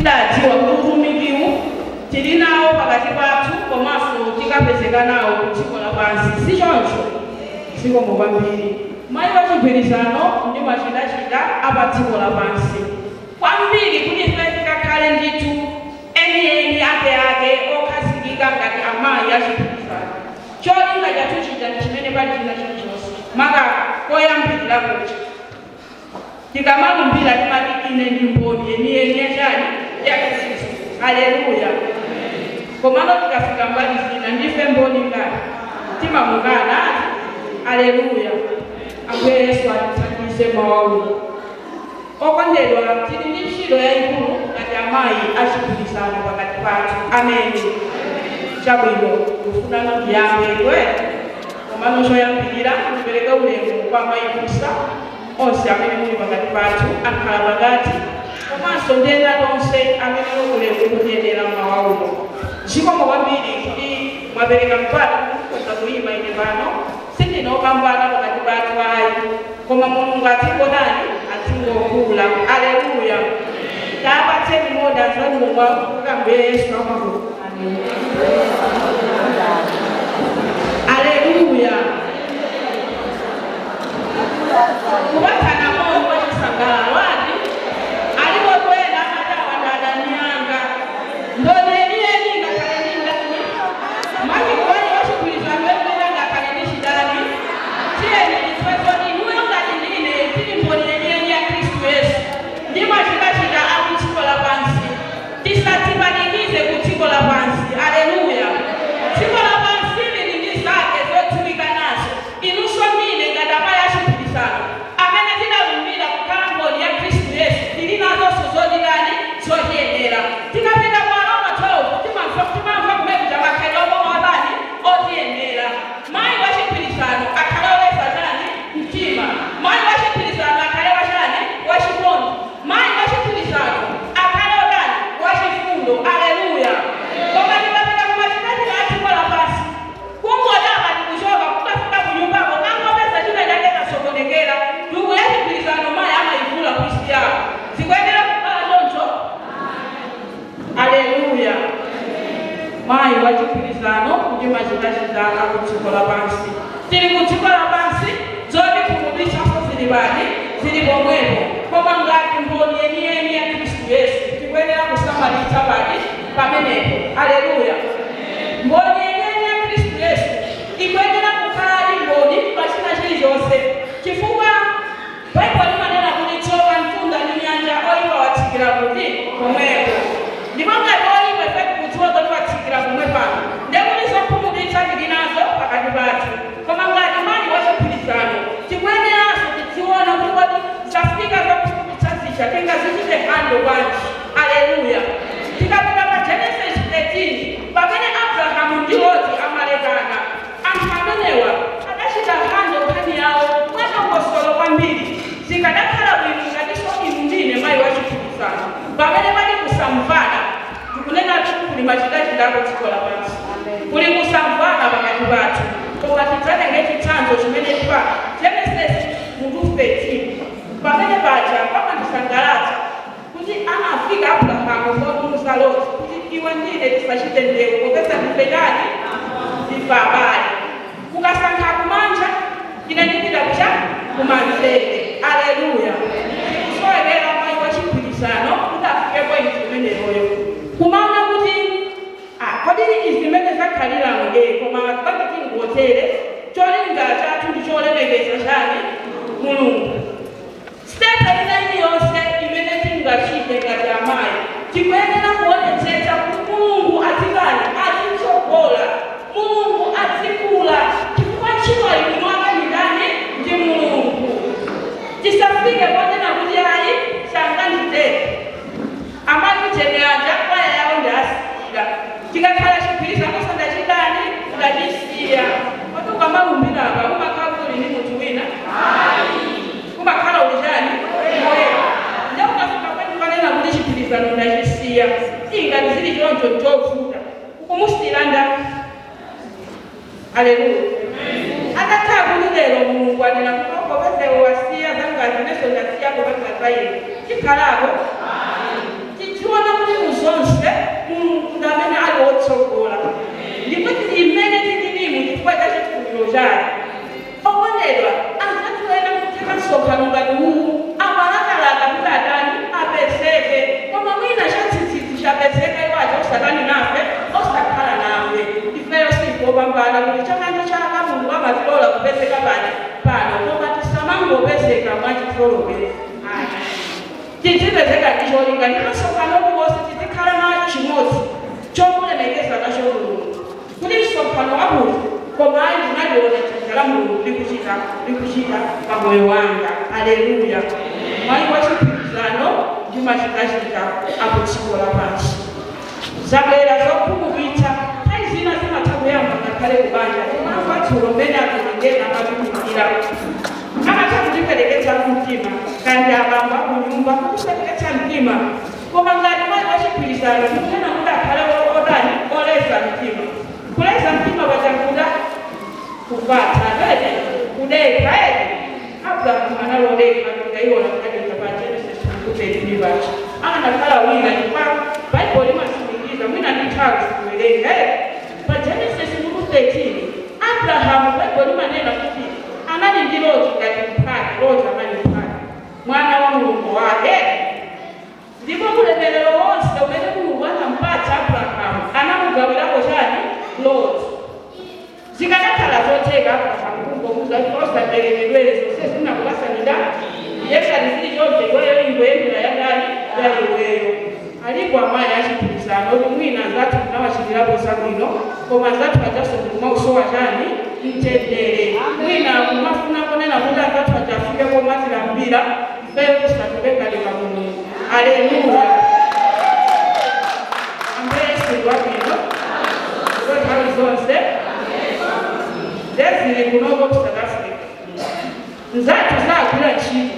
Tidadziwa kuti utumikiwu tili nawo pakati pathu, komanso tikapezeka nawo ku dziko lapansi, si choncho? Zikomo kwambiri. Mayi wachigwirizano ndi machitachita apa dziko lapansi kwambiri, kuti ife tikakhale ndithu enieni ake okhazikika ngati amayi achigwirizano, cholinga chathu chija ndi chimene pali china chilichonse. Maka koyambirira kucha tikamalumbira timati, "Ine ndi mboni yeniyeni yachani? Ya Khristu." Aleluya! Komano tikafika mbali zina, ndife mboni ngati timamukana ati. Aleluya! Ambuye Yesu atithandize mawawuno. Okondedwa, tili ndi ntchito yayikulu ngati amayi achigwirizano pakati pathu. Ameni. Chabwino, kufunano ndiyambe, komano choyambirira ndipereke ulemu kwa amayi busa onse amene muli pakati pathu, akhala pakati, komanso ndi ena tonse amene ulemu kutiyenera mawauno. Zikomo kwambiri kuti mwapereka mpata kuti kuyima ine pano. Sindine opambana pakati pathu ayi, koma Mulungu azingodani? Azingokula. Aleluya! Tapatseni moni anzanu kuti Ambuye Yesu amakukani. Aleluya! Kupatsana moni wachisangalalo ati alipo twena amati awadadani anga mboni yeniyeni ngakhale ndi ndani mwachikuwani wachigwirizano wemene ngakhale ndi chidani. Tiyeni tidziwe inuyo ngati ndine tili mboni yeniyeni ya Khristu Yesu ndi machitachita a ku dziko lapansi. Tisadzipanikize ku dziko lapansi. Aleluya! Dziko lapansi lili ndi zake zodziwika nazo. Inunso ndine ngati amayi achigwirizano amene tidalumbira kukhala mboni ya Khristu Yesu, tili nazonso zodikani zotiyenera. Tikapita ku Aroma 12, timamva kumene kuja makhalidwe omwe otani otiyenera. Mayi wachigwirizano akhale oleza chani? Mtima. Mayi wachigwirizano akhale wachani? Wachikondi. Mayi wachigwirizano akhale otani? Wachifundo. Aleluya! Koma tikapita kumachitachita a dziko lapansi, kungodaba tikuchoka, kukafika kunyumbako kangopeza china chake kasokonekera, ndugu ya chigwirizano mayi amayivula kuisiyapo. Zikuyenera kukhala choncho? Aleluya! Mayi wachigwirizano ndi machitachita aku dziko lapansi. Tili ku dziko lapansi, zotikhumudwitsanso zili pati? Zili pomwepo. Koma ngati mboni yeniyeni ya Khristu Yesu, tikuyenera kusamalitsa pati? Pamenepo. Aleluya! Mboni yeniyeni ya Khristu Yesu ikuyenera kukhala ali mboni pa china chilichonse, chifukwa Baibulo limanena kuti tsoka mtunda ndi nyanja, oyipa watsikira kuti? Komweko. Ndipo ngati oyipa ife tikudziwa zoti watsikira pomwe pano, ndekuti zokhumudwitsa tili nazo pakati pathu. Koma ngati mayi wachigwirizano, tikuyeneranso tidziona kuti kodi zafika zokhumudwitsa zija tingazichite handle bwanji? Aleluya! Tikapita pa Genesis 13, pamene Abrahamu ndi Loti amalekana, anthu amenewa adachita handle nkhani yawo mwadongosolo kwambiri. Zikadakhala bwino ngatinso inu ndine mayi wachigwirizano, pamene pali kusamvana, tikunena kuli machitachitako dziko lapansi, kuli kusamvana pakati pathu, koma tidzatenge chitsanzo chimene pa Genesis mutu 13. Pamene paja pamandisangalatsa kuti anafika Abrahamu pomuuza Loti kuti iwe ndine tisachite ndewu, popeza ndife chani? Ndife abale. Ukasankha kumanja, ine ndipita kucha? Kumanzere. Aleluya! Tikusowekera mayi wachigwirizano kuti afike point imeneyoyo kumaona kuti, ah, kodi izi zimene zakhaliramo koma basi tingotere, cholinga chathu ndi cholemekeza chani? Mulungu. Step ina iliyonse imene tingachite ngati amayi, tikuyenera kuonetsetsa kuti Mulungu azikani? Azitsogola. Mulungu azikula, chifukwa ntchito iyi mwaka ndi ndani? Ndi Mulungu. Tisafike ponena kuti ayi, sanganditere. Amayi kuchenyanja kwaya yawo ndasiyira, tikakhala chigwirizano sandachitani? Ndachisiya. Kodi ukamalumbirapa umakhala kuti uli ndi munthu wina? Umakhala uli chani? Woyera. Nde ukafika kwetu kanena kuti chigwirizano ndachisiya, ingati zili choncho, nchovuta ukumusiyira ndani? Aleluya! Atakhala kuti lero Mulungu anena kuti popeza wasiya zangazi, nenso ndasiya kupanga za ine, chikhalako tichiona kuti Timangopezeka mwachizolowezi. Tizipezeka ndi cholinga ndi msonkhano uliwonse tizikhala nacho chimodzi chomulemekeza nacho Mulungu. Kuti msonkhano wakuti koma ayi ndinaliona dzanja la Mulungu likuchita pamoyo wanga. Aleluya. Mayi wachigwirizano ndi machitachita akudziko lapansi. Zabwera zokhumudwitsa nthawi zina zimatha kuyamba ngakhale kubanja. Timamva dzulo mmene akulengena amatitumikira amatha kutipereketsa mtima kandi abambo akunyumba kutipereketsa mtima, koma ngati mayi wachigwirizano tikunena kuti akhale odani oleza mtima. Kuleza mtima pachakuda kufatsa ete kudekha ete. Abrahamu analodekha tikaiona kukadika pa Genesis 23 pacha akanakhala wina chifukwa Baibulo limasimikiza mwina ndi nthawi sikuwerenga ete. Pa Genesis 13 Abrahamu Baibulo limanena kuti anali ndi Loti ngati mphwake. Loti anali mphwake, mwana wa Mulungu wake, ndipo ulemerero wonse umene Mulungu anampatsa Abrahamu anamugawirako chani? Loti. Zikanakhala zotheka Abrahamu kungomuza kuti osaperekedwere zonse zinakupasanida yesani zili chonse iweyo ingoyendera yadani ya iweyo. Alipo amayi achigwirizano kuti mwina anzathu tinawachitirapo zabwino koma anzathu ajaso ndikumausowa chani? Mtendere. Mwina kumafuna kunena kuti anzathu ajafike komatilambira ifeyo tisatupekali pa Mulungu. Aleluya. Ambuye Yesu ndi wabwino ndipo nthawi zonse. Ndezili kunoko ku South Africa nzathu sagwira ntchito,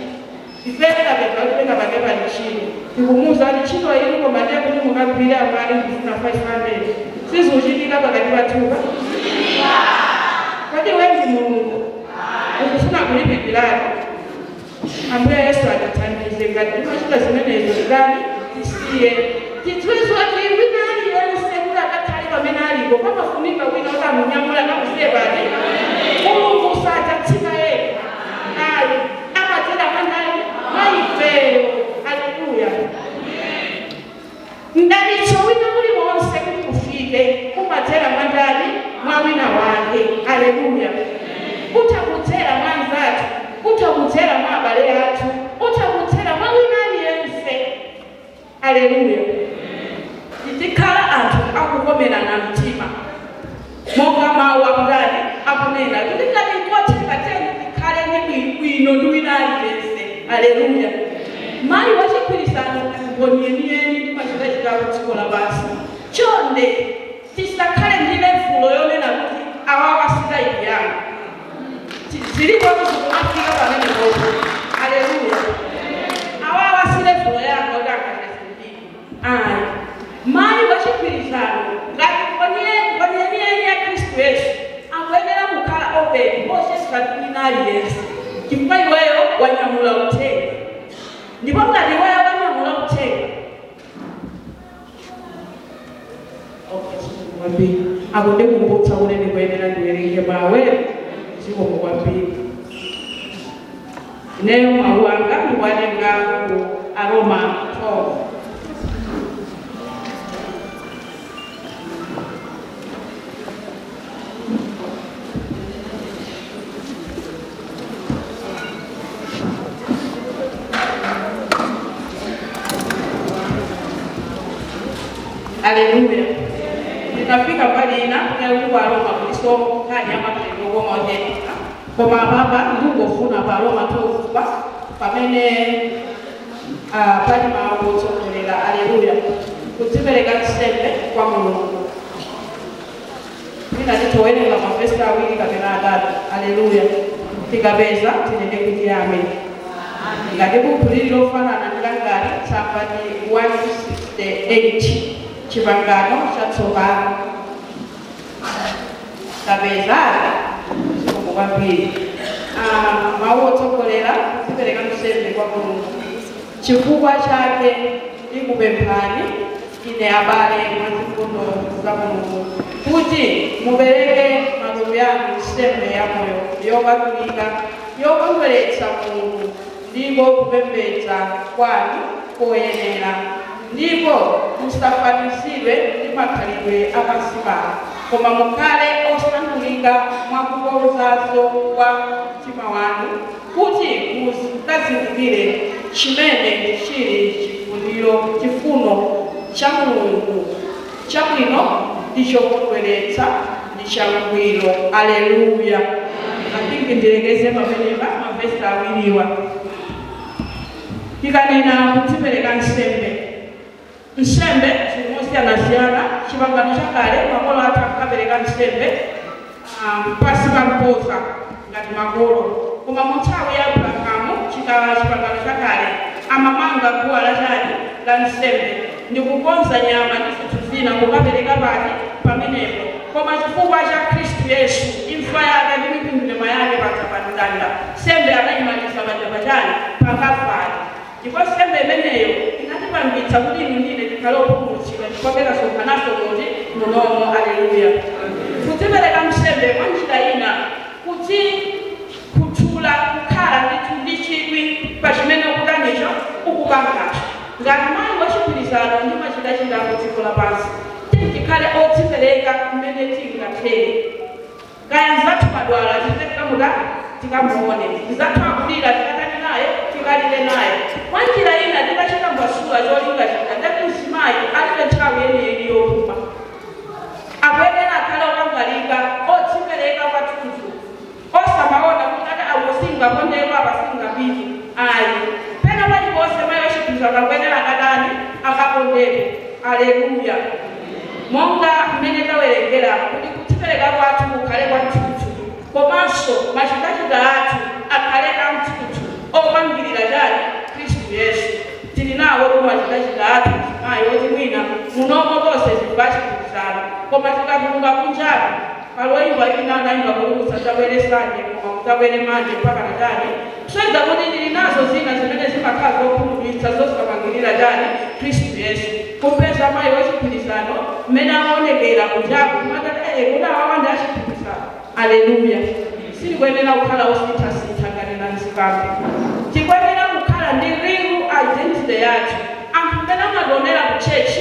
ifeyo tapeza kuti pena pake pali ntchito, tikumuwuza kuti ntchito ili koma ndiye kuti mukagwire amali ndifuna 500. Sizikuchitika pakati pathupa. Kodi iwe ndi Mulungu ukufuna kulipidwiratu? Ambuye Yesu atithandize ngati timachita zimenezo titani? Tisiye. Tidziwe zoti wina aliyense kuti akakhale pamene alipo pamafunika wina kuti amunyamula nakusiye pati. Mulungu sadzatsika yekha ayi, amadzera mwa ndani? Mwa ifeyo. Aleluya. Mdalitso wina uliwonse kuti ufike umadzera mwa ndani? Mwa wina wake. Aleluya. Utha kudzera mwa anzathu, utha kudzera mwa abale athu, utha kudzera mwa wina aliyense. Aleluya. Tizikhala anthu akukomerana mtima monga mawu akutani akunena kuti ngati nkotheka tiyeni tikhale ndi bwino ndi wina aliyense. Aleluya. Mayi wachigwirizano mboni yeniyeni ndi machitachita ku dziko lapansi. Chonde tisakhale ndi level yonena kuti awawa si type yanga. Zilipo zikumafika pamene popo. Aleluya. Awawa si level yanga kuti akachezendiki ayi. Mayi wachigwirizano ngati mboni yeniyeni ya Khristu Yesu akuyenera kukhala open ocheza ndi wina aliyense, chifukwa iweyo wanyamula uthenga. Ndipo ngati iweyo wanyamula uthenga, okay, kwambiri akundikumbutsa kuti ndikuyenera ndiwerenge mawu. Zikomo kwambiri. Ineyo mawu anga ndikuwatenga ku Aroma 12. Aleluya. Ndikafika mbali ina kunali ku Aroma kuliso nkhani ya makhalidwe koma ochepa, koma apapa ndikungofuna pa Aroma 12 pa pamene pali mawu otsogolera. Aleluya. Kudzipereka nsembe kwa Mulungu. Mwina titowerenga mavesi 2 kapena 3. Aleluya. Tikapeza tinene kuti amen. Ngati buku lili lofanana ndi langati, tsamba ndi 168, Chipangano Chatsopano. Tapeza? Zikomo kwambiri. Mawu otsogolera, kudzipereka nsembe kwa Mulungu. Chifukwa chake ndikupemphani ine abale mwa zifundo za Mulungu kuti mupereke matupi anu nsembe yamoyo, yopatulika, yokondweretsa Mulungu, ndipo kupembedza kwanu koyenera. Ndipo musafanizidwe ndi makhalidwe apansi pano, Koma mukhale osandulika mwakukonzanso kwa mtima wanu, kuti mukazindikire chimene chili chifuniro chifuno cha Mulungu, chabwino ndi chokondweretsa ndi changwiro. Aleluya. I think ndilekeze pamenepa, mavesi awiriwa. Tikanena kudzipereka nsembe, nsembe zimosiyanasiyana. Chipangano chakale makolo athu ankapereka nsembe pasi pa mposa ngati makolo, koma mu nthawi ya Abrahamu, chipangano chakale, amamanga guwa lachani, la nsembe, ndi kukonza nyama ndi zinthu zina kukapereka pati, pamenepo. Koma chifukwa cha Khristu Yesu, imfa yake ndi mipindulo yake paja pa mtanda, nsembe anayimaliza paja pachani, pa Kalvari. Ndipo nsembe imeneyo inatipangitsa kuti inu ndine tikhale opulumutsidwa, chifukwa sonkhananso kuti munomo. Aleluya. Kudzipereka nsembe mwa njira ina kuti kuthula kukhala ndithu ndi chidwi pa chimene ukutanicho, ukupangacho. Ngati mayi wachigwirizano ndi machitachita ku dziko lapansi, tili tikhale odzipereka mmene tingathere. Kaya nzathu madwala, tipite tikamuta, tikamuone. Nzathu akulira, tikatani naye, tikalire naye. Mwa njira ina tikachita mbasula cholinga chita ndati mzimayi alibe nthawi yeniyeni yopuma, akuyenera akhale okangalika, odzipereka kwathunthu, osamaona kuti ati awo singakondedwa apa, singapiti, ayi. Pena paliponse mayi wachigwirizano akuyenera akadani, akakondedwe. Aleluya. Monga mmene tawerengera kuti kudzipereka kwathu kukhale kwathunthu, komanso machitachita athu akhale amthunthu, omangirira chani, Khristu Yesu. Tili nawo tu machitachita athu mayi oti mwina munomo tonse tifa chigwirizano, koma tikatuluka kunjaku, paloimba ina anayimba kuti musadzabwere Sande koma mudzabwere Mande mpaka nachani. Kusonyeza kuti tili nazo zina zimene zimakhala zokhumudwitsa, zosamangirira chani, Khristu Yesu. Kumpeza mayi wachigwirizano mmene amaonekera kunjaku, kumatati ee, kuti awawa ndi achigwirizano. Aleluya. Silikuyenera kukhala osinthasintha ngati nanzikambe. Tikuyenera kukhala ndi real identity yathu. Anthu mmene amationera ku church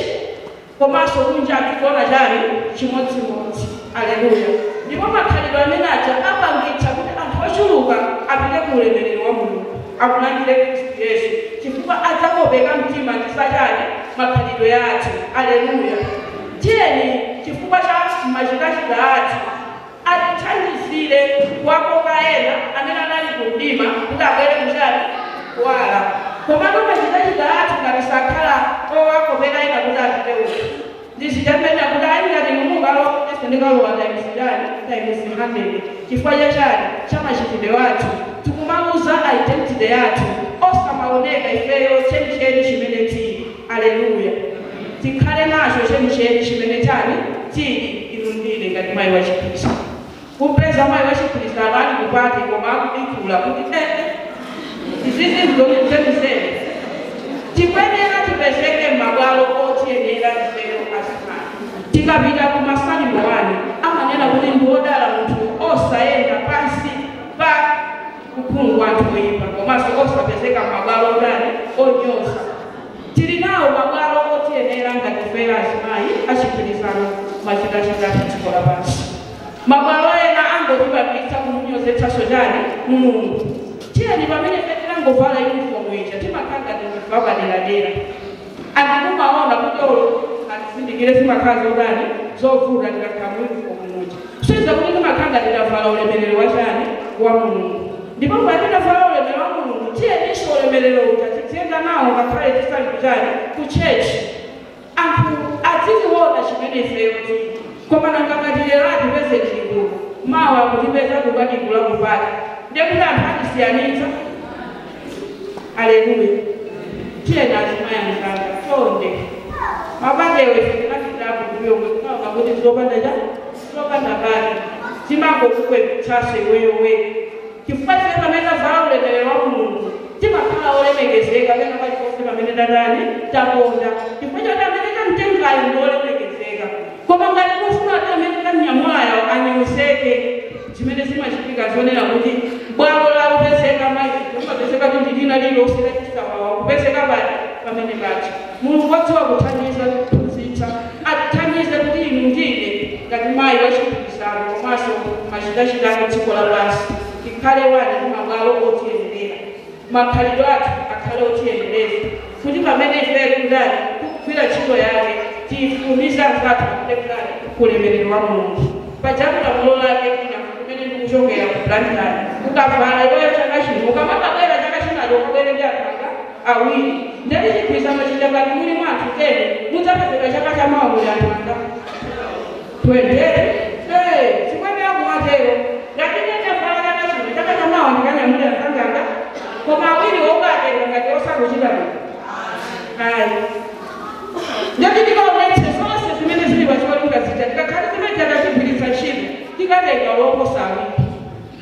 komanso kunja tikuona chani, chimodzimodzi. Aleluya. Ndipo makhalidwe amene aja apangitsa kuti anthu ochuluka apite ku ulemerero wa Mulungu, akulandire Khristu Yesu, chifukwa adzakopeka mtima ndi sachani, makhalidwe athu. Aleluya. Tiyeni chifukwa cha machitachita athu atithandizire kuwakoka ena amene anali ku mdima kuti abwere kuchani, kuwala. Komatu machitachita athu ngati sakhala owakopera ena kuti apite uku, ndizitamene kuti ayi, ngati mumukalo ese ndikalowa times chani, times 100. Chifukwa chachani? Cha machitidwe athu. Tikumaluza identity yathu, osamaoneka ifeyo chenicheni chimene tili. Aleluya. Tikhale nacho chenicheni chimene chani, tili inu ndine ngati mayi wachikhristu. Kupeza mayi wachikhristu ali kupati koma akudikula kuti ee, izizi nzozenizeni. Tikuyenera tipezeke m'mabwalo otiyenera ifeyo azimayi. Tikapita ku Masalimo 1, amanena kuti ndi wodala munthu osayenda pansi pa kuphungu anthu oyipa, komanso osapezeka m'mabwalo otani, onyoza. Tili nawo mabwalo otiyenera ngati ifeyo azimayi achigwirizano, machitachita dziko lapansi. Mabwalo ena angotipangitsa kumunyozetsaso chani, Mulungu. Tiyeni pamene ife tinangovala uniform ija, timakhala ngati ndifa paderadera. Anthu mumaona kuti olo atizindikire zimakhala zotani, zovuta tikakhala mu uniform muja. Kusonyeza kuti timakhala ngati tavala ulemerero wa chani, wa Mulungu. Ndipo ngati tavala ulemerero wa Mulungu, tiyeninso ulemerero uja tiziyenda nawo ngakhale tisali kuchani, ku church. Anthu aziziona chimene ifeyo tili. Koma nanga ngati lero atipeze tili mawa kutipeza kukadikula kupata, ndiye kuti anthu atisiyanitsa. Aleluya. Tiyeni azimayi anzanga, chonde, mapatewo ife tinafikapo kuyo tinaona kuti zopanda cha, zopanda pake, zimangokukwetsaso iweyo weka, chifukwa ife pamene tavala ulemerero wa Mulungu timakhala olemekezeka pena paliponse pamene tatani, taponda, chifukwa choti amene tamtengayo ndi olemekezeka. Koma ngati kufuna kuti amene tamnyamulayo anyozeke, zimene zimachitika zonena kuti bwalo la kupezeka mayi limapezeka kuti lina lililonse lachisawawa kupezeka pati, pamene paja. Mulungu wadziwa kuthandiza, kuphunzitsa, atithandize kuti inu ndine ngati mayi. machitachita ku dziko lapansi tikhale wani ndi mabwalo otiyenerera, makhalidwe athu akhale otiyenereza kuti pamene ife kudali kugwira ntchito yake tifumize anthu athu apite kudali kulemerero wa Mulungu. Pajapo lamulo lake ina kumene ndikuchokera ku Blantyre, ukavala iweyo chaka chino, ukamakabwera chaka chinacho ukabwere ndi anthu anga awiri, ndeti chigwirizano chija ngati muli mwa anthu 10 mudzapezeka chaka chamawa muli anthu anga 20. Chimwene kumatero ngati ndinavala chaka chino, chaka chamawa ndikanyamulira msanganga koma awiri wokatenga ngati osakuchita bwino ayi. Ndeti tikaonetse zonse zimene zili pacholinga zija, tikakhale zimene takachigwiritsa ntchito, tikatenga loposa awiri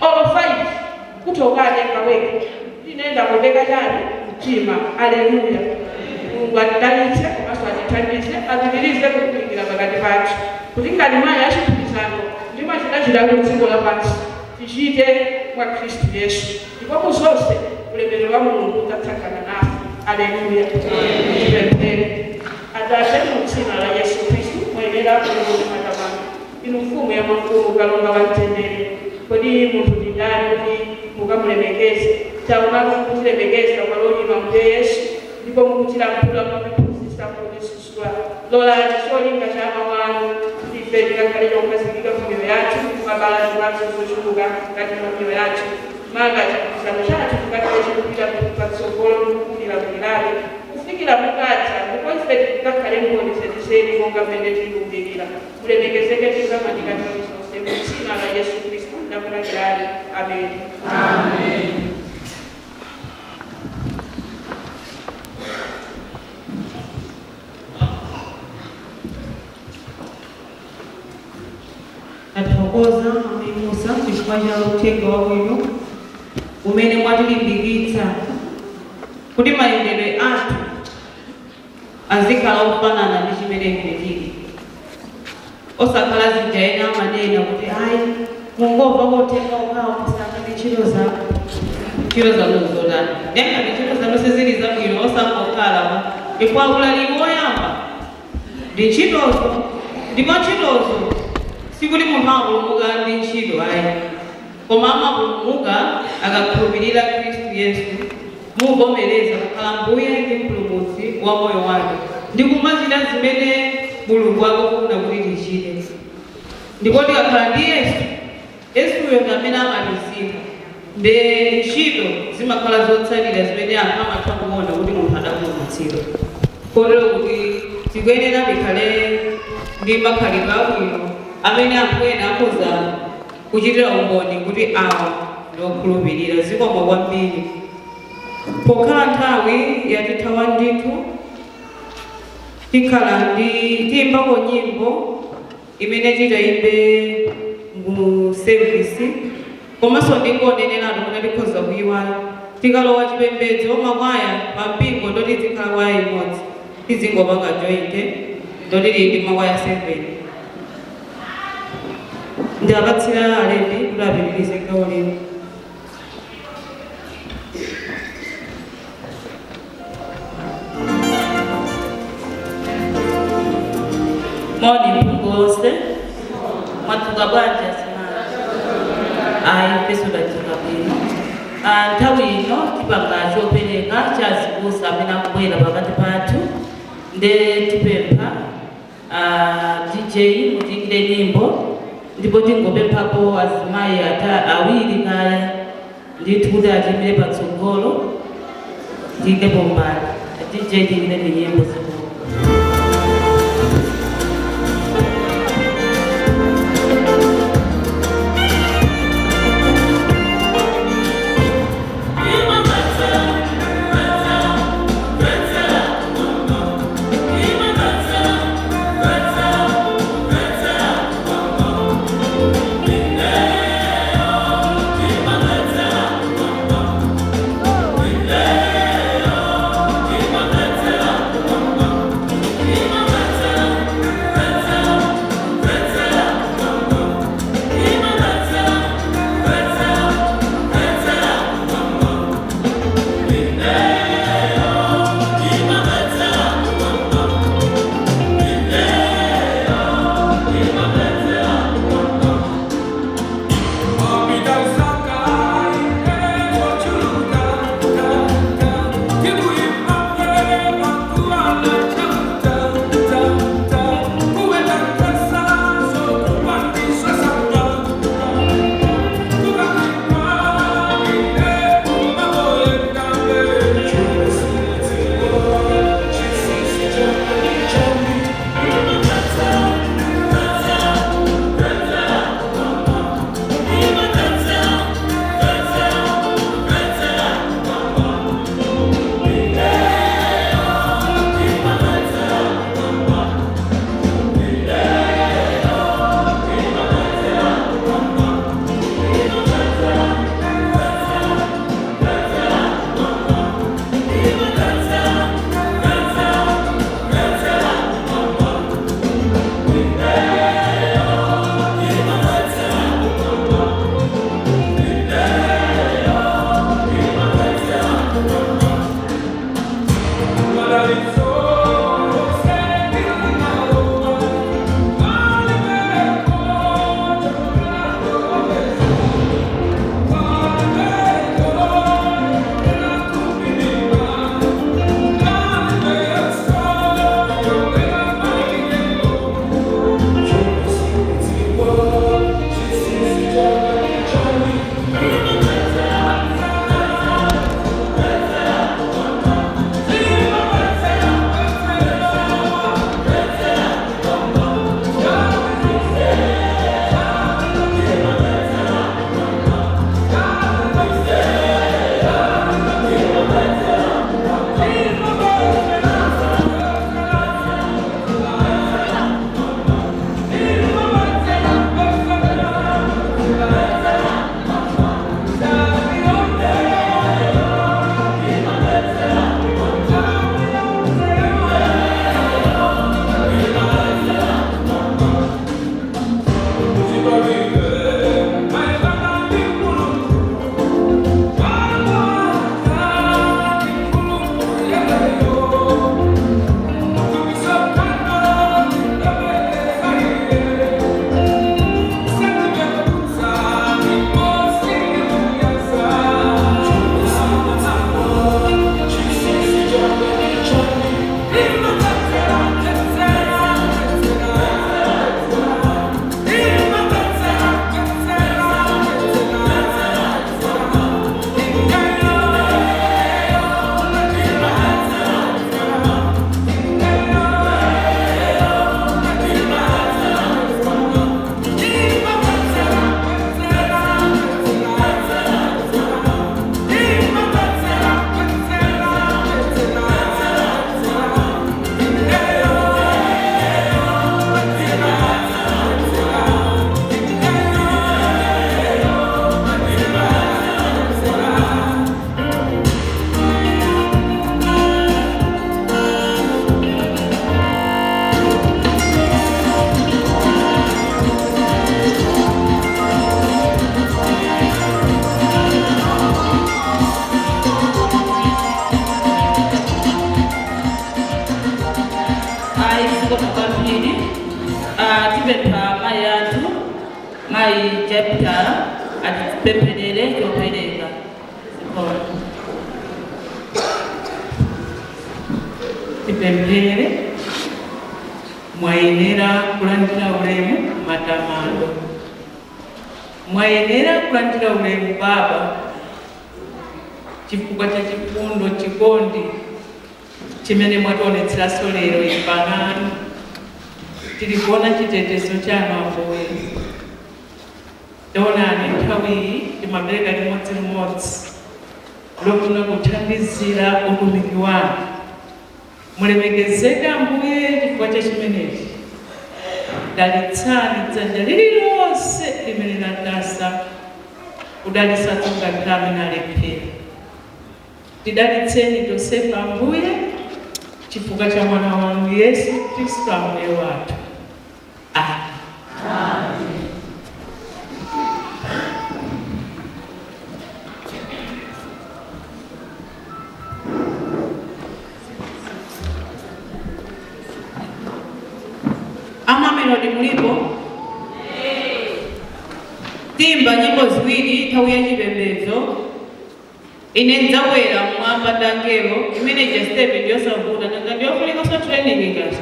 olo 5 kuti ukatenga weka inenda kupeka chani mtima. Aleluya. Mulungu atidalitse komanso atithandize, apitirize kutumikira pakati pathu kuti ngati mayi achigwirizano ndi machitachita ku dziko lapansi tichite mwa Khristu Yesu, ndipo mu zonse ulemerero wa Mulungu udzatsagana nafe. Aleluya. Tipemphere. Atate, mu dzina la Yesu Khristu, muyenera Mulungu matamando, inu mfumu ya mafumu, kalonga wa mtendere. Kodi munthu ndi ndani kuti mukamulemekeze? Taonatu mukutilemekeza kwalolima Mbuye Yesu, ndipo mukutilankhula, mukutiphunzitsa, mukutisusula. Lolani cholinga cha mawu anu kuti ife tikakhale chokhazikika mu miyoyo yathu, kukabala zipatso zochuluka mkati mwa miyoyo yathu, manga chigwirizano chathu chikakhale chikupita patsogolo ndikukulirakulirabe kufikira mukadza, ndipo ife tikakhale mboni zenizeni monga mmene tikumbirira. Mulemekezeke tikamandika nthawi zonse mu dzina la Yesu Khristu ndakulangirani, amen. Tathokoza Amai Musa chifukwa cha uthenga wabwino umene mwatilimbikitsa kuti mayendedwe athu azikhala ofanana ndi chimene ife tili, osakhala zija ena amanena kuti ayi, mungomva uthenga okhawo, musangane ntchito zako. Ntchito zanu zotani? Ndengati ntchito zanu sizili zabwino, osangokhala chifukwa ulaliki woyamba ndi ntchitozo, ndipo ntchitozo sikuti munthu amapulumuka ndi ntchito ayi, koma amapulumuka akakhulupirira Khristu Yesu, muvomereza kukhala Mbuye ndi Mpulumutsi wa moyo wake ndi kumachita zimene Mulungu akufuna kuti tichite. Ndipo tikakhala ndi Yesu, Yesuyo ndi amene amatisintha, nde ntchito zimakhala zotsatira zimene anthu amatha kuona kuti munthu adapulumutsidwa. Kotero kuti tikuyenera tikhale ndi makhalidwe abwino amene anthu ena akhoza kuchitira umboni kuti awa ndi okhulupirira. Zikomo kwambiri. Pokhala nthawi yatithawa ndithu, tikhala ndi tiyimbako nyimbo imene titayimbe mu service, komanso ndingoneneratu kuti tikhoza kuyiwala tikalowa chipembedzo, makwaya pampingo ndoti zikhala kwaya imodzi, tizingopanga joint, ndoti tili ndi makwaya 7. Ndiapatsira alembi kuti apitirize gawo lino. Moni mpingo wonse, mwadzuka bwanji azimayi? Ayi, ifenso tadzuka bwino. Nthawi ino tipanga chopereka cha azibusa amene akubwera pakati pathu, nde tipempha DJ mutiyikire nyimbo, ndipo tingopemphapo azimayi awiri kaya ndithu kuti atiyimire patsogolo, tiyikepo mbali. DJ, tiyikire nyimbo zikulu. Tipempha mayi athu, mayi Jepta, atipempherere chopereka. Zikomo. Tipemphere. Mwayenera kulandira ulemu, matamando. Mwayenera kulandira ulemu, Baba, chifukwa cha chifundo, chikondi chimene mwationetseranso lero. Ife ana anu tili kuona chitetezo chanu, Ambuye. Taonani, nthawi iyi timapereka limodzilimodzi lofuna kuthandizira utumiki wanu. Mulemekezeke, Ambuye, chifukwa cha chimenechi. Dalitsani dzanja lililonse limene latasa, kudalitsa ngakhale amene alephera. Tidalitseni tonsefe, Ambuye, chifukwa cha mwana wanu Yesu Khristu Ambuye wathu. Amen. Amamelodi mulipo? Timba nyimbo ziwiri nthawi ya chipembedzo. Ine ndidzakwera mmwamba ndi angelo. Imene ija step ndiyosavuta, nanga ndiyofunikanso training ngati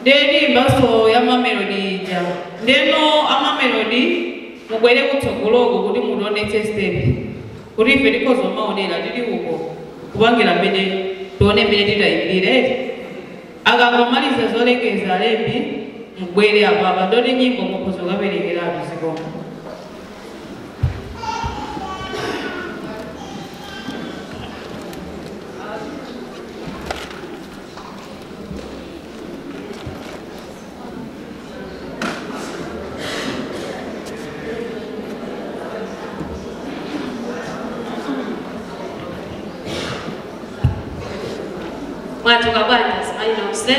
ndiye timbanso ya Mamelodi ija. Ndeno Amamelodi mubwere kutsogoloko kuti mutionetse step, kuti ife tikhoza maonera tili uko, kupangira mmene tione mmene titayimbire. Akangomaliza zolengeza alembi, mubwere apapa, ndoti nyimbo mukhoza kukaperekeratu. Zikomo. Mwadzuka bwanji, azimayi nonse?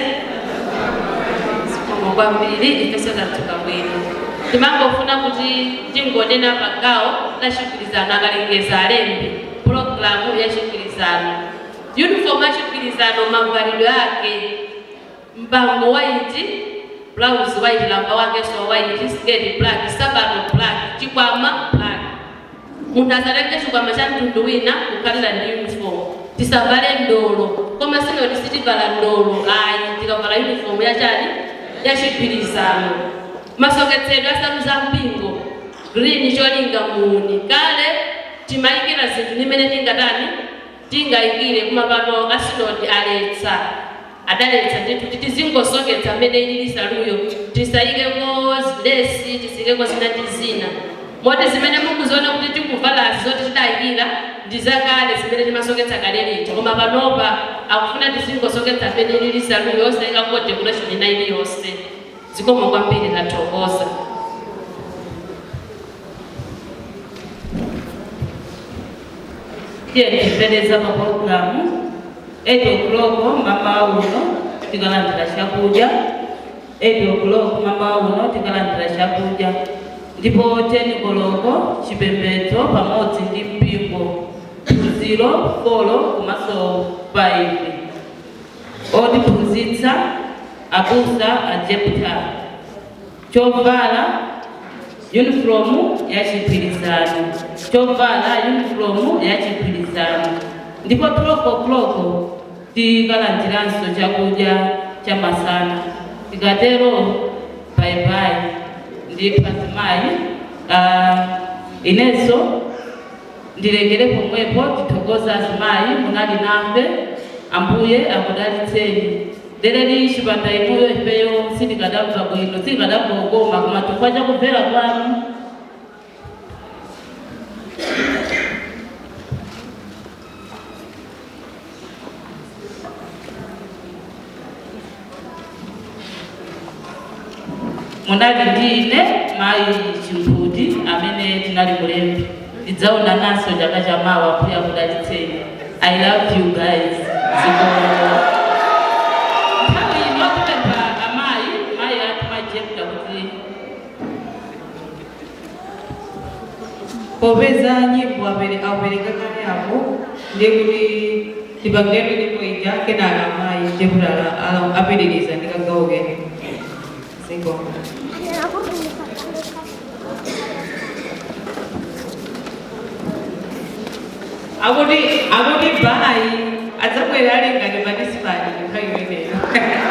Zikomo kwambiri, ifenso tadzuka bwino. Timangofuna kuti tingonena pagawo la chigwirizano. Akalengeza alembi pulogalamu ya chigwirizano, uniform ya chigwirizano, mavalidwe ake: mpango white, blouse white, lamba wakenso white, skirt black, sabato black, chikwama black. Munthu asalenge chikwama cha mtundu wina kukhalira ndi uniform. Tisavale ndolo, koma sinoti sitivala ndolo ayi, tikavala uniform yachani? Yachigwirizano. Masoketsedwe asalu za mpingo green, cholinga muni. Kale timayikira zinthu nimene tingatani, tingayikire, koma pano asinodi aletsa, adaletsa ndithu kuti tizingosoketsa mmene ilili saluyo, tisayikeko zilesi, tisiyikeko zina ndi zina. Moti zimene mukuziona kuti tikuvalazi zoti tidayikira ndi zakale, zimene timasoketsa kale lija, koma panopa akufuna tizingosoketsa mmene ilili saluyo, osayikako decoration ina iliyonse. Zikomo kwambiri, tathokoza. Tiye tipeleza pa programu. 8 o'clock mama uno tikalandira chakudya. 8 o'clock mama uno tikalandira chakudya, ndipo 10 koloko chipembedzo pamodzi ndi mpingo. Phunziro 4 komanso 5, otiphunzitsa abusa a Jepta. Chovala uniform ya chigwirizano, chovala uniform ya chigwirizano. Ndipo 12 o'clock tikalandiranso chakudya cha masana. Tikatero bye bye. Ndi azimayi, inenso ndilekere pomwepo. Tithokoza azimayi, munali nafe, Ambuye akudalitseni. Lero chipanda inuyo ifeyo sitikadamva bwino, sitikadamva kukoma, koma chifukwa chakumvera kwanu. Munali ndi ine mayi Chimphudi amene tinali mulembi. Tidzaona naso chaka chamawa. Ambuye akudalitseni. I love you guys. Zikomo. Nthawi ino tipempha amayi, mayi athu Majepta kuti Popeza nyimbo apereka kale apo, ndiye kuti tipangire nyimbo ija, kenaka amayi Jepta apitiriza ndi kagawo kene. Zikomo. Akuti bayi adzabwera ali ngati participant nthawi imeneyo. Yeah.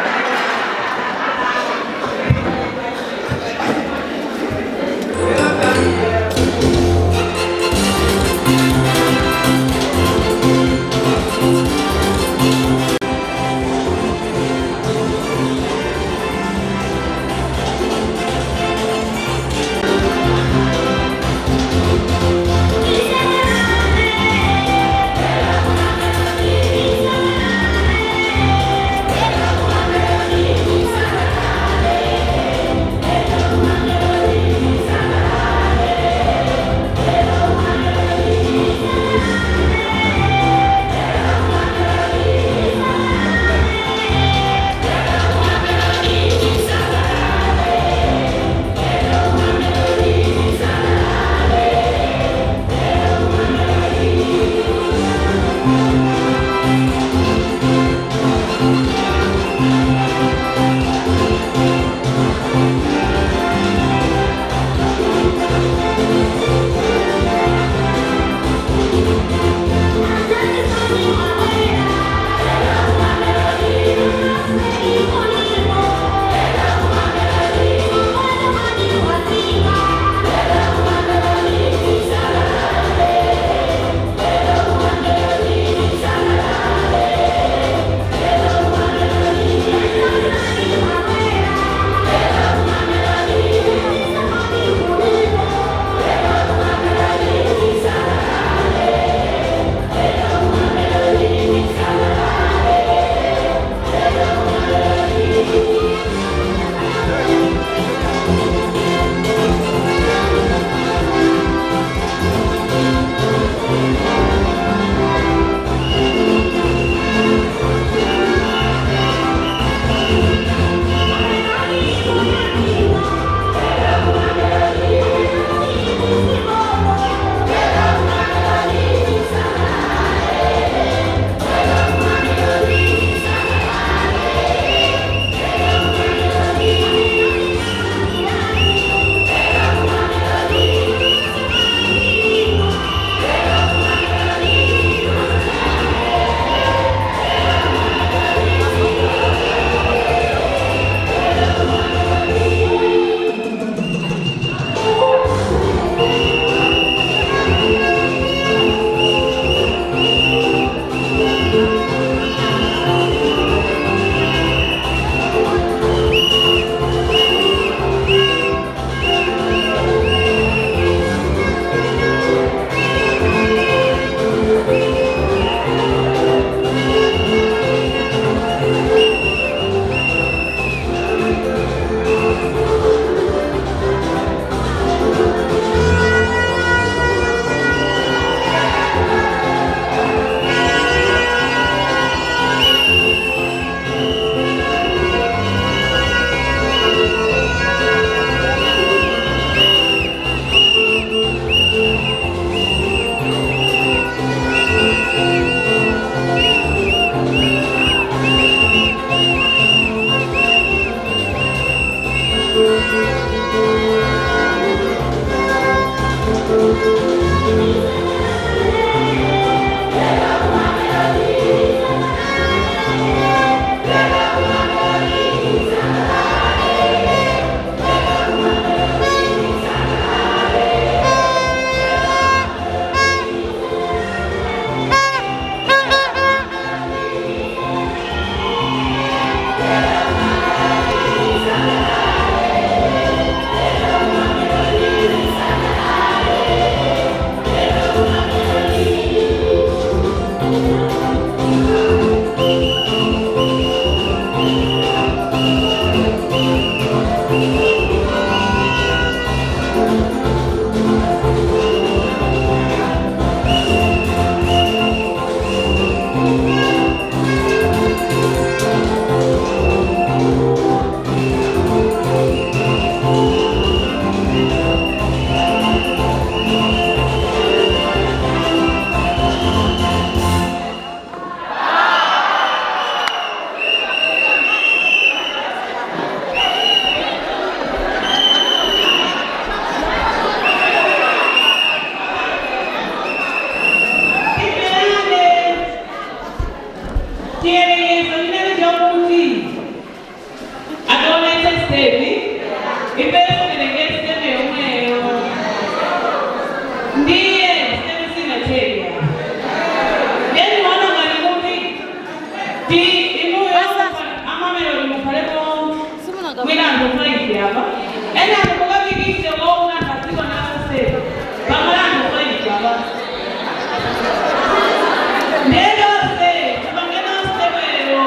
5 apa. Ena mukapikise wauna kaziko nakusema. Pamalano 5 apa. Neno se, tabangena sebelo.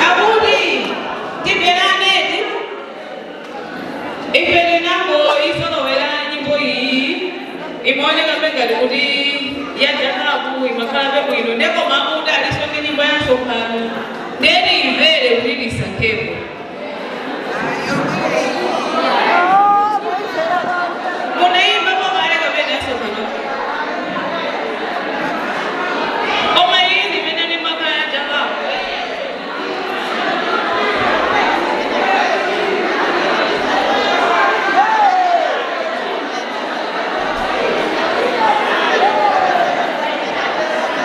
Abudi, tiberaneti. Ifele nango isolowela nyimbo iyi imaoneka ngati kuti yajakaku imakhalabe bwino ndeko makuti aliso ndi nyimbo ya msonkhano ndeni imvere kuti tisankhepo. Munaimba pamale kapena yasonkhano koma iyi ndi imene ndimakhala yajakaku.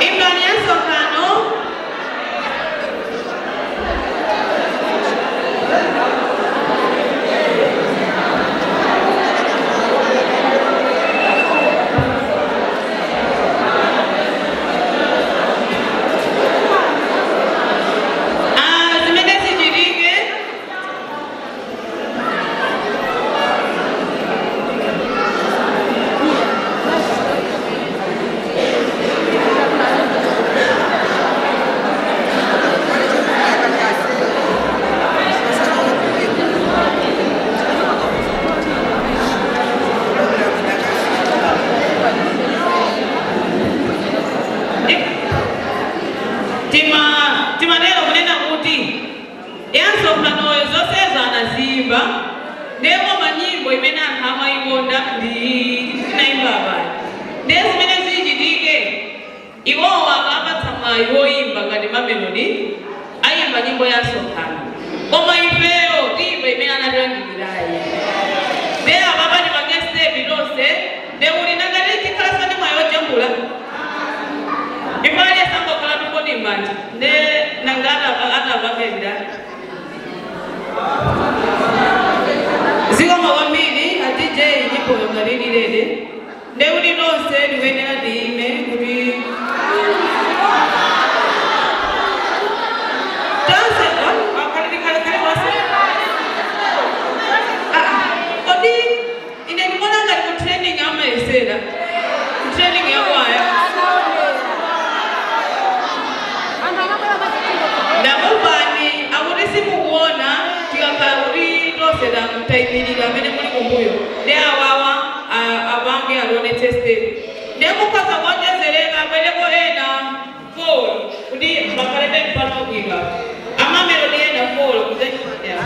Imbani ya msonkhano. Ah, zimene zichitike timanena kunena kuti yansonkhanoyo zonsezo anazimba ndipo manyimbo imene anthu amayikonda ndi tinayimba apayi ndiye zimene zichitike iwowo akapatsa mwayi woyimba ngati mamelodi ayimba nyimbo ya nsonkhano koma ifeyo tiyimba imene anatilandikirayi ndiye apapa tipange stepi tonse ndiye kuti nangati tikhalanso ndi mwayi wojambula ifale sangokhala tumboni manja nde nangata atavamenda zikoma kwambiri a DJ nyimboyo ngatililele nde kuti tonse tikuyenera tiyime kuti tonse khale basi. Kodi ine ndikuona ngati ku training amayesera ku training yakwaya. Ndakupani akuti simukuona tikakhala kuti tonse tayimirira amene muli kumbuyo ndi awawa apange alionetse step ndiye mukhoza kuonjezereka abwereko ena 4 kuti pakhalebe mpano bwino amamelodi ena 4 kuzeya.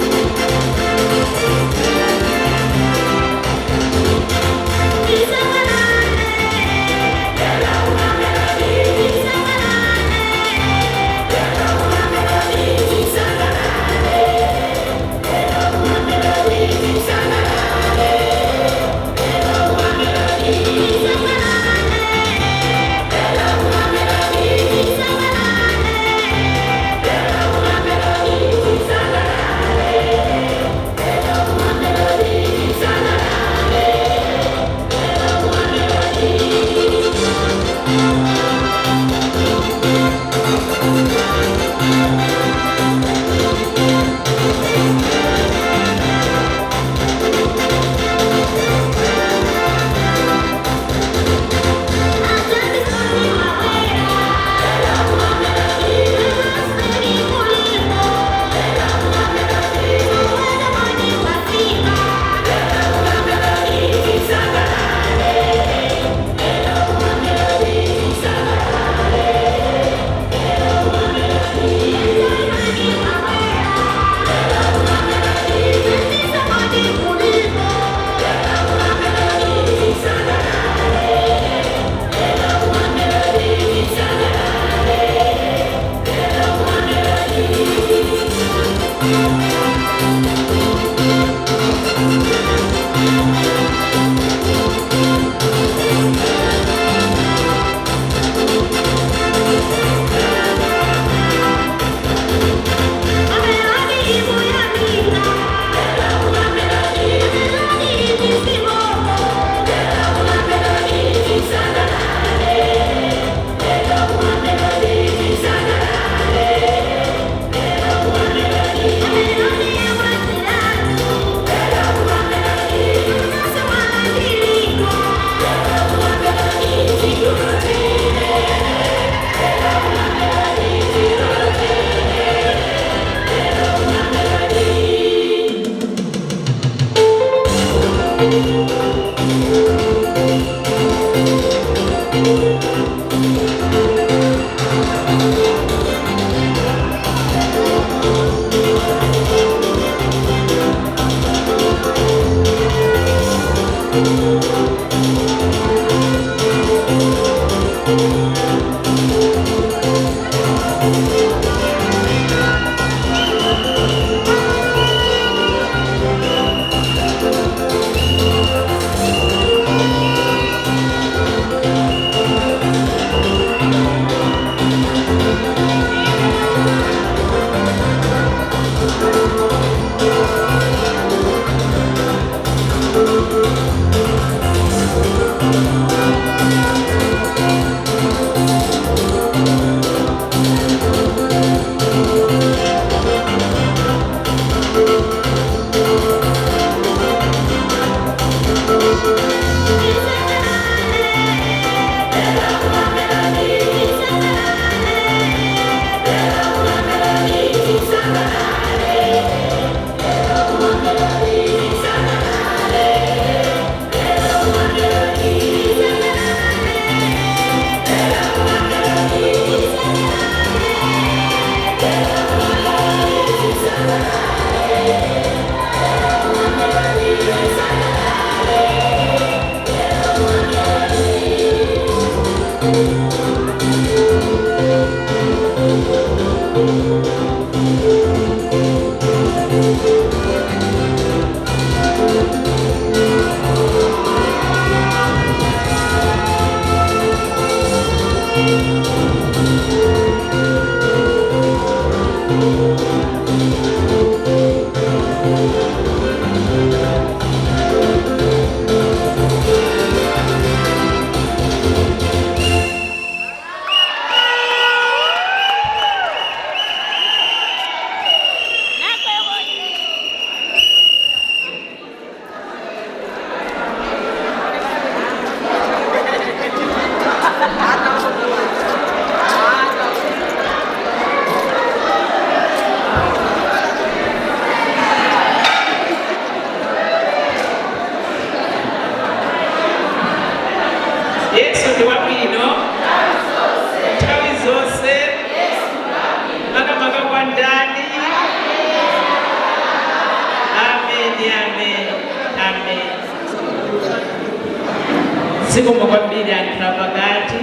Thank Yesu ndi wabwino nthawi zonse, makamaka kwa ndani. Ameni, amen, amen. Zikomo kwambiri anthu apakati,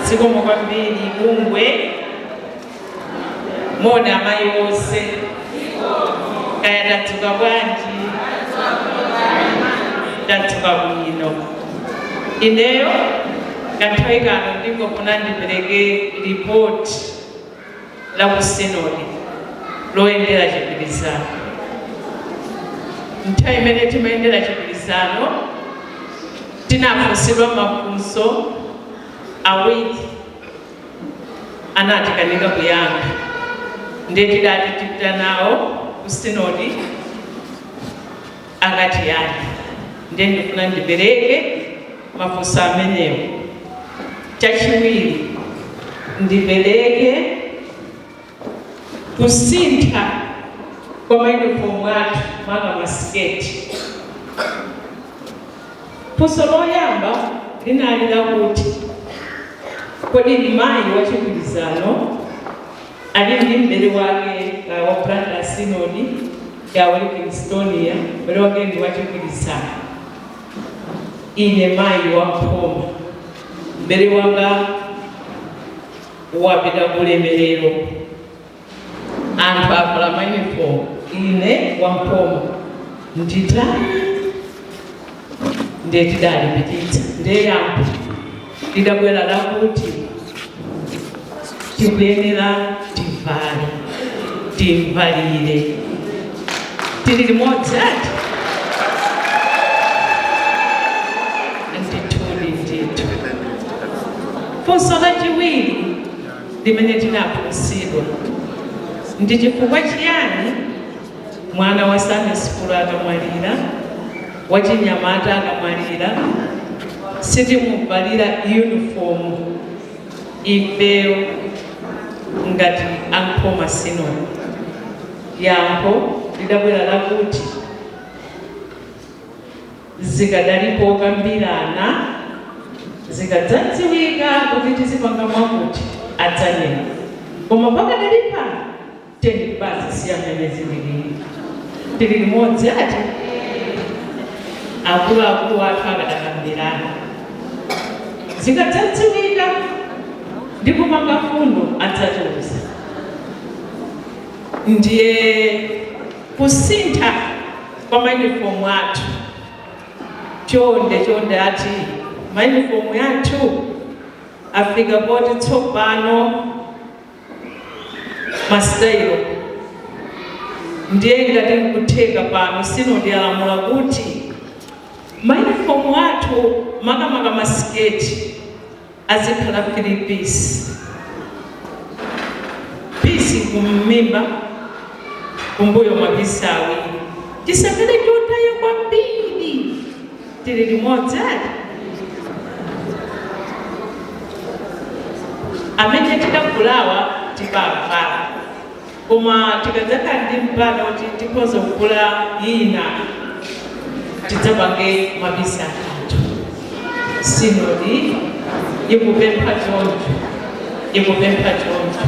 zikomo kwambiri bungwe. Mona amayi wonse, kaya tadzuka bwanji? Tadzuka bwino. Ineyo kanthawi kano ndingofuna ndipereke ripoti la ku sinodi loyendera chigwirizano. Nthawi imene timayendera chigwirizano, tinafunsidwa mafunso awiri, anatikanika kuyankha, ndiye tidati tipita nawo ku sinodi akati yankhe. Ndiye ndifuna ndipereke mafunso amenewo. Chachiwiri, ndipereke kusintha kwa mayunifomu athu, manga masiketi. Funso loyamba linali lakuti, kodi mayi wachigwirizano ali ndi mbere wake wa Blantyre Synod ya wa Livingstonia, mbere wake ndi wachigwirizano, ine mayi wa Nkhoma, mbere wanga wapita kulemerero, anthu avala mayunifomu, ine wa Nkhoma ndita? Ndiye tidalipititsa, ndiye yankho lidabwera lakuti tikuyenera tivale, timvalire. Tili limodzi ati? Ndithudi, ndithu. Funso lachiwiri limene tinafunsidwa ndi, chifukwa chiyani mwana wa Sunday school akamwalira, wachinyamata akamwalira, sitimuvalira uniform ifeyo ngati a Nkhoma Synod? Yankho lidabwera lakuti Zikadalipo kambirana, zikadzadziwika kuti tizipanga mwakuti, adzanena. Koma pakadali pano teni basi siyamene zilili. Tili limodzi ati akuluakulu athu akadakambirana, zikadzadziwika ndi kupanga fundo, adzatiuza. Ndiye kusintha kwa mayunifomu athu, chonde chonde, ati mayunifomu yathu afika poti tsopano masitayilo. Ndiye ngati nkutheka, pano sinodialamula kuti mayunifomu athu, makamaka masiketi, azikhala 3 piece, piece kumimba, kumbuyo mapisi awiri, chisakhale chotaya kwambiri. Tili limodzi ati amene tidagulawa tibavala, koma tikadzakhala ndi mpata kuti tikhoza kugula ina, tidzapange mapisi atatu. Sinodi ikupempha choncho, ikupempha choncho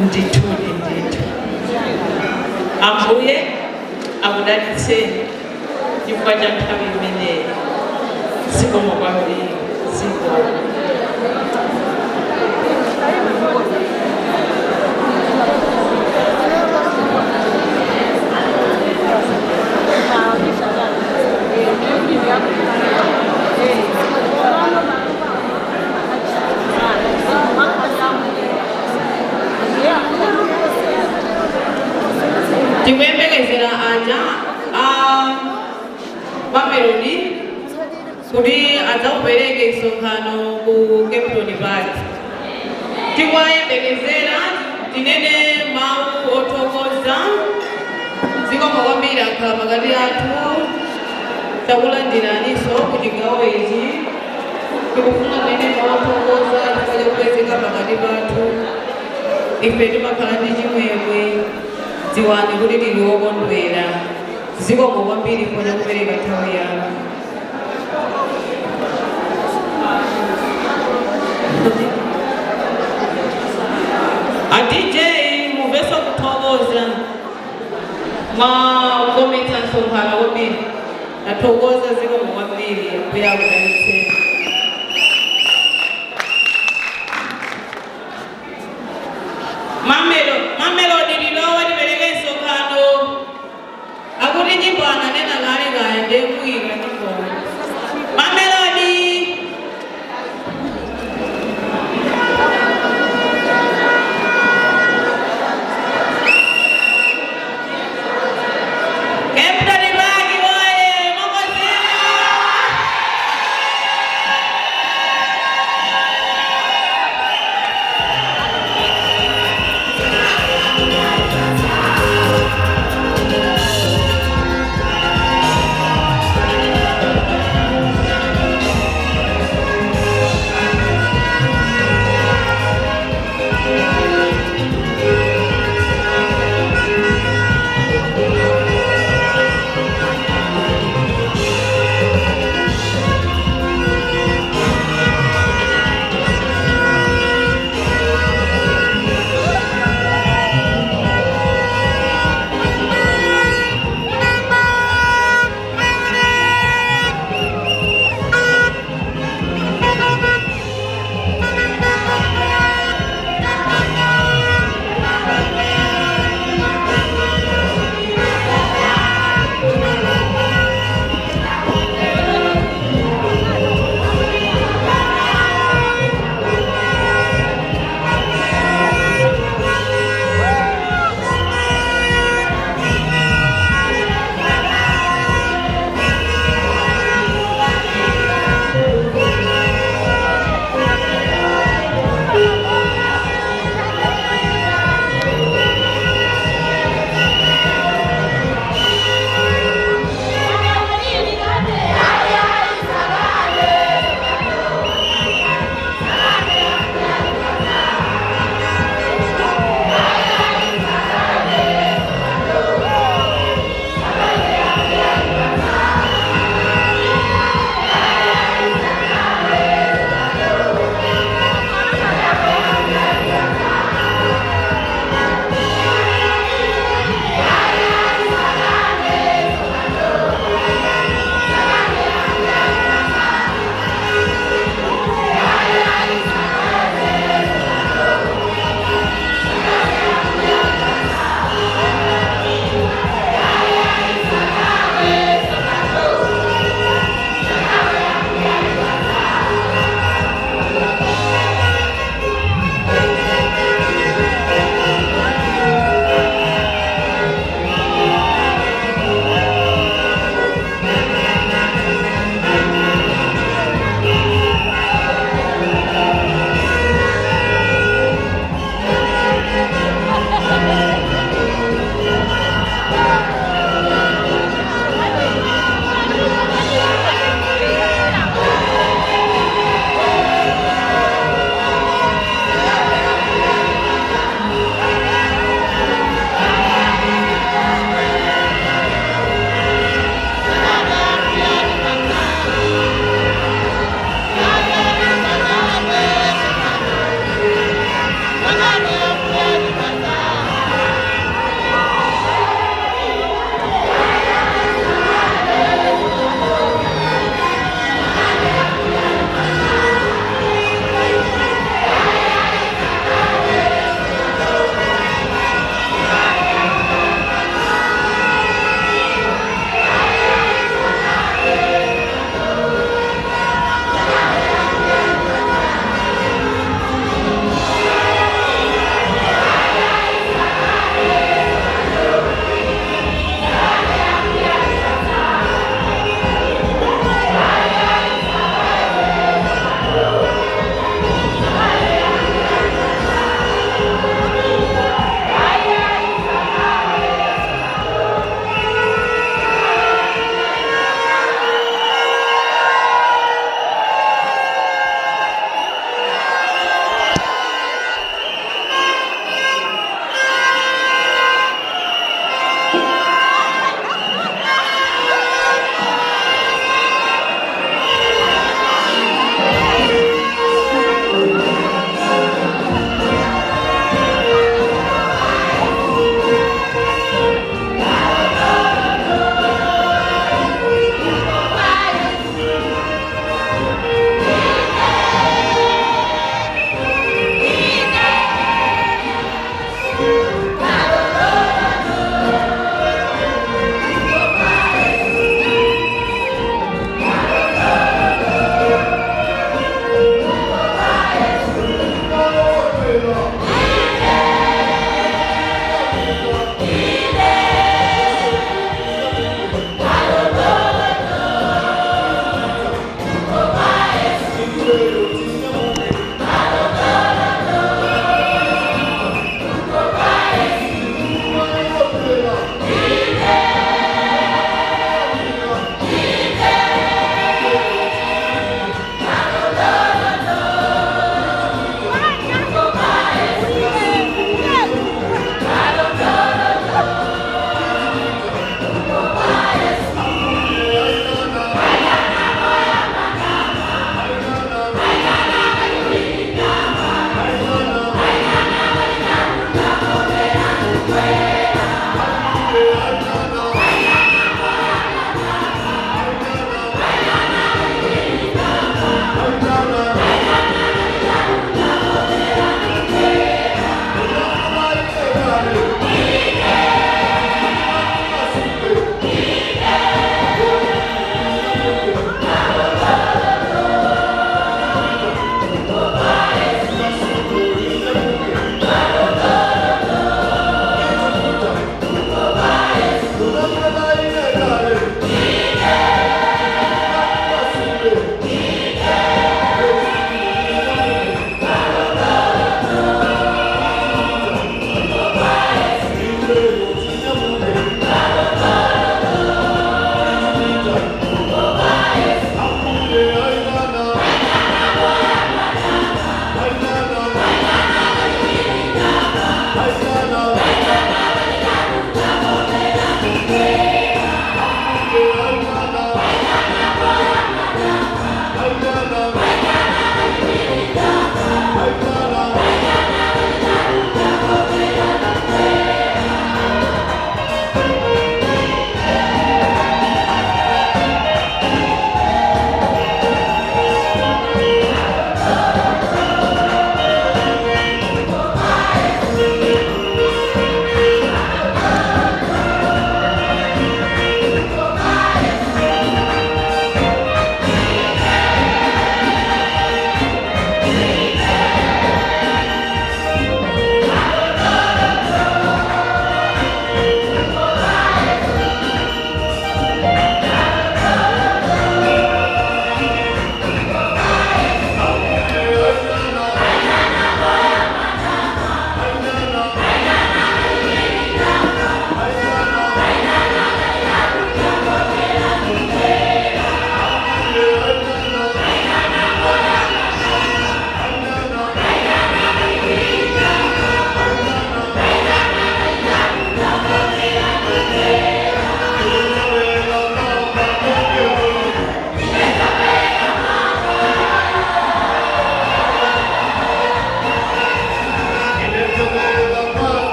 ndithudi ndithu. Ambuye akudalitseni chifukwa cha nthawi imeneyi. Zikomo kwambiri, zikomo. Tikuyembekezera aja a Mamelodi kuti adzaupereke msonkhano ku Kempton Park. Tikuwayembekezera tinene mawu othokoza. Zikomo kwambiri, akhala pakati athu. Takulandiraninso ku chigawo ichi. Tikufuna tinene mawu othokoza chifukwa chakupezeka pakati pathu. Ife timakhala ndi chimwemwe, dziwani kuti tili wokondwera. Zikomo kwambiri chifukwa chakupereka nthawi yanu. A DJ, mumveso kuthokoza, mwagometsa msonkhano kwambiri. Tathokoza, zikomo kwambiri, Ambuye akudalitseni. Mamelodi lilowa tipereke msonkhano. Akuti nyimbo ananena kale, kaya ndemwika nyimbo Mamelodi. Kempton Park woye! Mokozera.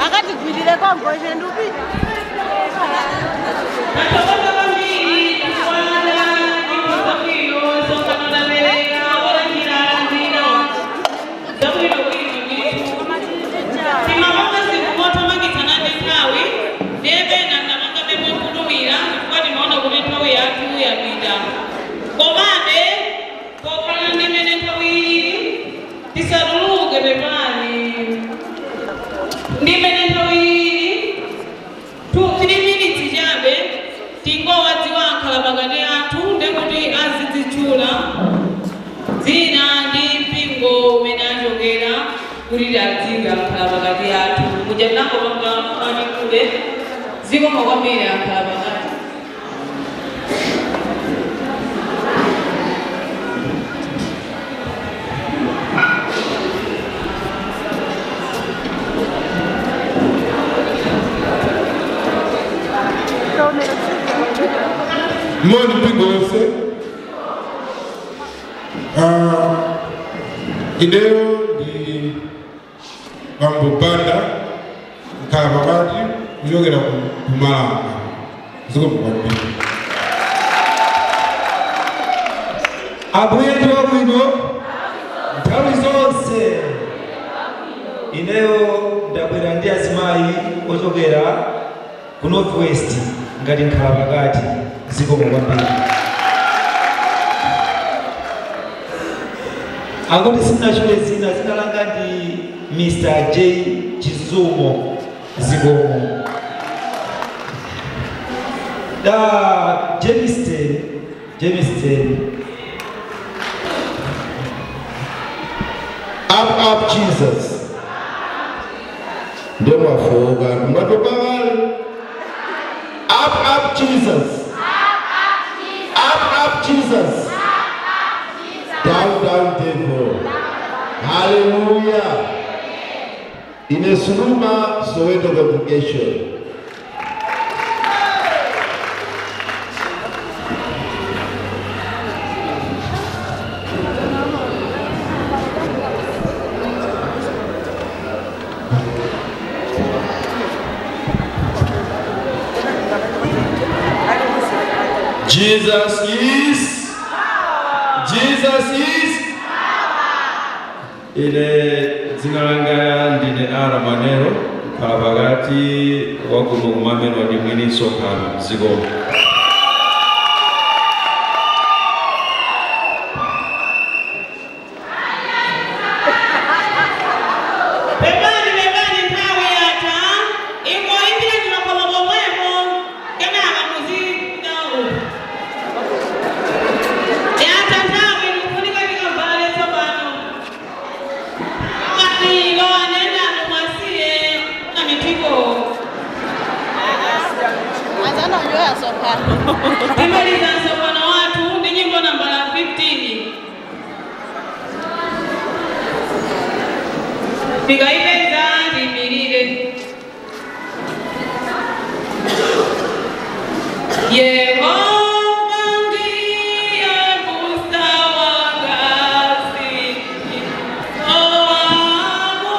Akatigwirire kongoje ndupita. Nathokoza kwambiri kukwala nyimbo zabwino songano lapereka olandira zabwino bwino ndithu. Timapanga zinthu mothamangitsana ndi nthawi, ndiye pena ndamanga bemofulumira chifukwa timaona kuti nthawi yathu yapita. Komabe pokhala ndi mene nthawi ili tisatuluke, pepani, ndi mene nthawi ili 2-3 minutes chabe tingowadziwa akhala pakati athu, ndekuti azidzitchula dzina ndi mpingo umene achokera kuti tadziwe akhala pakati athu. Muja tinangopanga mwachikule. Zikomo kwambiri akhala pakati. Moni mpingo wonse. Ineyo ndi Bambo Banda, mkhala pakati kuchokera ku Mpumalanga. Zikomo kwambiri. Ambuye ndi wabwino nthawi zonse. Ineyo ndabwera ndi azimayi ochokera ku North West ngati nkhala pakati. Zikomo kwambiri. Akuti sindinachule zina, zina langa ndi Mr J Chizumo. Zikomo. Da Jamestown, Jamestown. Up, up Jesus. Ndio mwafoka mwatopa kale. Up, up Jesus. Up, up Jesus. Down, down devil. Hallelujah. Ine Suluma, Soweto congregation. Jesus is, Jesus is. Ine dzina langa ndine Ara Manero, khala pakati wa kuno kuMamelodi, mwini msonkhano. Zikomo. Pepani, pepani, nthawi yatha. Ingoyimbira ndimakoma pomwepo, kenaka muzida uku. Yatha nthawi, ndikufunika tikavale tsopano. Katilo anendani mwasiye na mithiko. Azanonyoya sokhano. Timaliza msonkhano wathu ndi nyimbo nambala 15. Tikaipeza tiyimirire. Yehova ndiye m'busa wanga, sindisowa kanthu,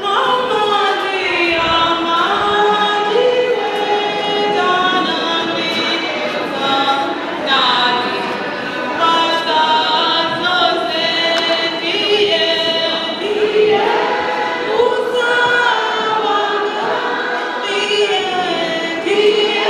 m'madzi amandiweta nandipatsa nandipatsa zonse, ndiye ndiye m'busa wanga, ndiye ndiye.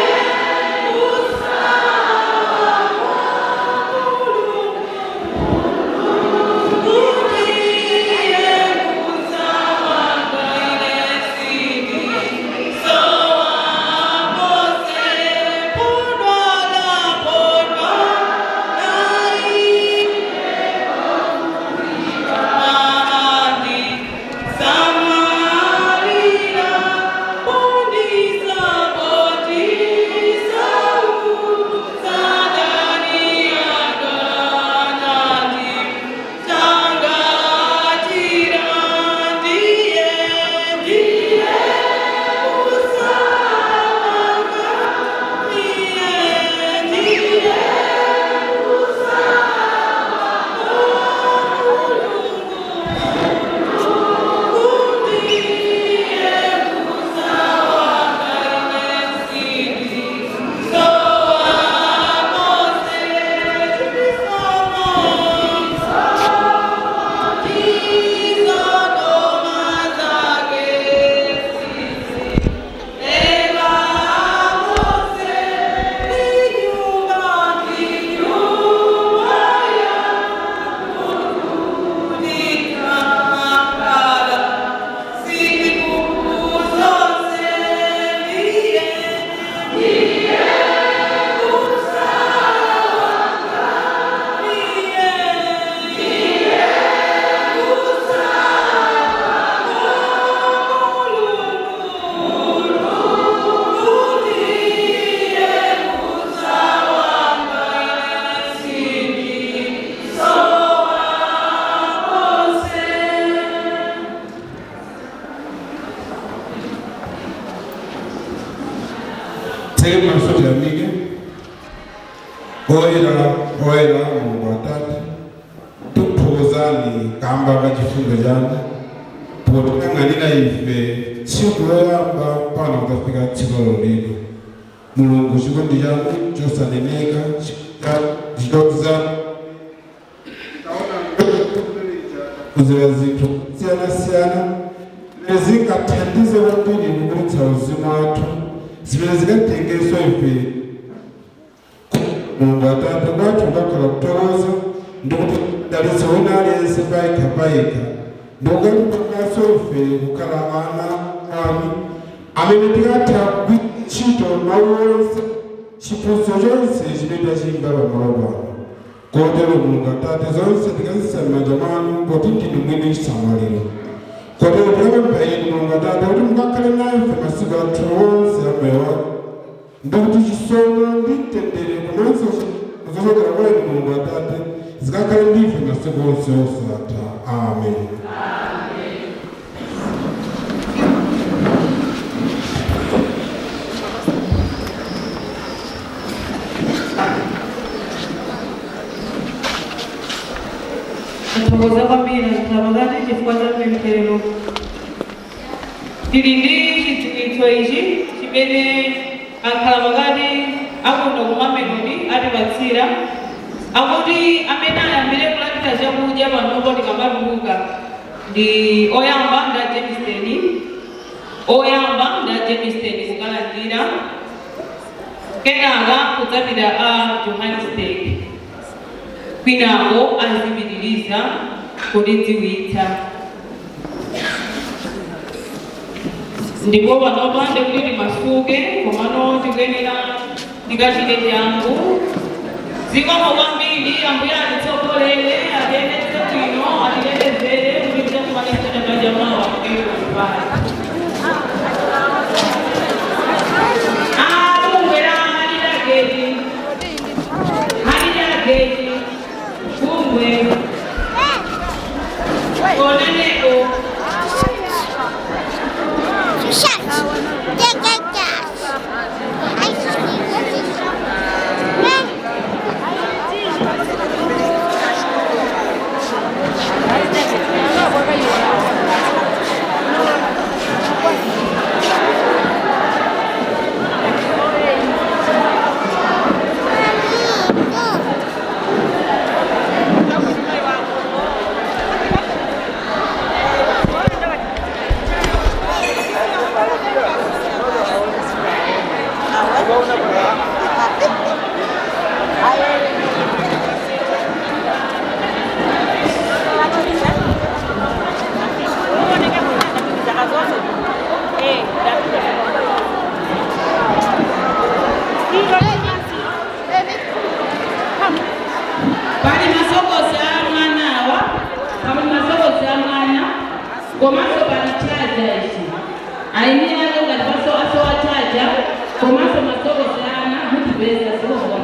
Titseke maso tiyamike. Oyera, oyera, Mulungu Atate, tikuthokozani kamba ka chifundo chanu potiyang'anira ife tsiku loyamba mpaka kutafika tsiku lino. Mulungu, chikondi chanu chosaneneka chichodza kuzera zinthu siyanasiyana zimene zingathandize kwambiri kukulitsa uzimu wathu, zimene zingatengenso ife. Mulungu Atate, kwathu kukakhala kuthokoza ndikuti dalitso wina aliyense payekha payekha, ndikukatipanganso ife kukhala ana anu amene tikatha kugwira ntchito mawu onse, chiphunzitso chonse chimene tachimva pamalo pano. Kotero Mulungu Atate, zonse tikazisiya m'manja mwanu poti ndinu mwini chisamaliro. Kotero tikapempha inu, Mulungu Atate, kuti mukakhale nafe masiku athu onse a moyo wathu, ndikuti chisomo ndi mtendere komanso zochokera kwa inu, Mulungu Atate, zikakhale ndife masiku onse osatha. Amen. Tathokoza kwambiri pakati chifukwa cha pemphero. Tili ndi chidziwitso ichi chimene akhala pakati akuno ku Mamelodi atipatsira, akuti amene ayambire kulandira chakudya panopo tikamatuluka ndi oyamba nda Germiston, oyamba nda Germiston kukalandira, kenaka kudzapita a Johannesburg, kwinako azipitiriza kutidziwitsa. Ndipo panopa ndikuti timasuke, komano tikuyenera tikachite changu. Zikomo kwambiri. Ambuye atitsogolere, atiyendetse bwino, atitetezere kuti tidzakumanisa chaka chamawa. Abungwe la Hali Halidageti, bungwe onaneko. Pali masokosi a mwana awa, pali masokosi a mwana, komanso pali charger ichi. Aini ake ngati paso asowa charger komanso masokosi ana mutipeza. Zikomo.